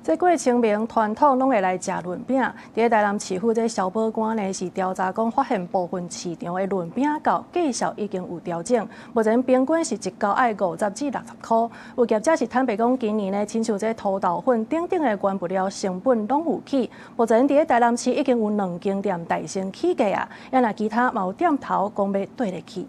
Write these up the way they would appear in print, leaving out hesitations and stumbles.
這過清明傳統攏會來食潤餅。佇台南市府這消保官呢是調查講，發現部分市場的潤餅厚價數已經有調整，目前平均是一厚愛50至60箍。有業者是坦白講，今年呢，親像這土豆粉等等的原物料成本攏有起。目前佇台南市已經有兩間店代先起價啊，也若其他嘛有店頭講欲綴咧起。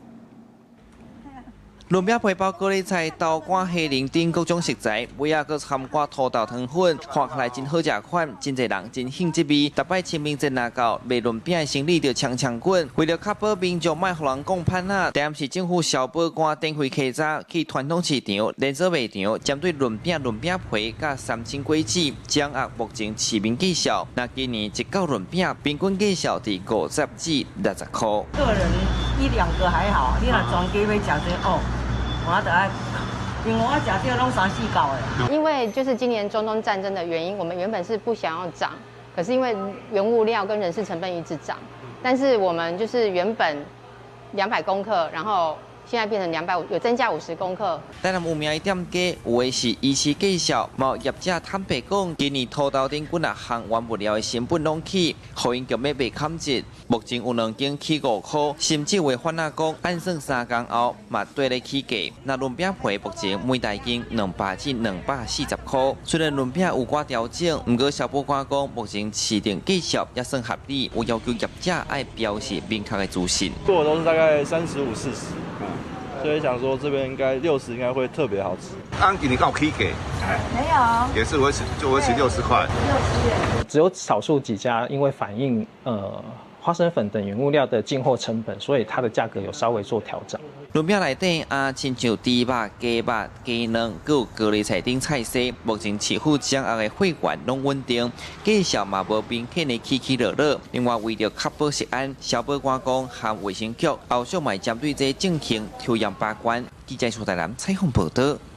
潤餅皮包高麗菜、豆乾、蝦仁等各種食材，尾仔閣摻掛土豆糖粉，看起來真好食款，真濟人真興這味。逐擺清明節若到，賣潤餅的生意就衝衝滾。為著確保民眾莫予人講歹啊，台南市政府消保官展開稽查，去傳統市場、連鎖賣場，針對潤餅、潤餅皮佮三清果子，掌握目前市面價數。若今年一厚潤餅平均價數佇50至60箍。個人一兩個還好，你若全家欲食這哦。我著愛，因為我食這攏三四厚的。因為就是今年中東戰爭的原因，我們原本是不想要漲，可是因為原物料跟人事成本一直漲，但是我們就是原本200公克，然後現在變成250，有增加50公克。台南有名的店家，有的是維持價數，嘛有業者坦白講，今年土豆等幾若項原物料的成本攏起，予𪜶強欲賣砍折。目前有兩間起5箍，甚至有販仔講，按算3工後嘛綴咧起價。若潤餅皮目前每大斤200至240箍。雖然潤餅有寡調整，毋過消保官講，目前市場價數也算合理，有要求業者愛標示明確的資訊。過都是大概35、40。所以想說這邊應該60應該會特別好吃。按今年有起價？沒有，也是維持就維持60塊。60元。只有少數幾家因為反映花生粉等原物料的進貨成本，所以它的價格有稍微做調整。潤餅內底啊，親像豬肉、雞肉、雞卵，閣有高麗菜等菜色。目前市府掌握的貨源攏穩定，價數嘛無明顯的起起落落。另外，為著確保食安，消保官講和衛生局後續嘛針對這進行抽驗把關。記者蘇台南採訪報導。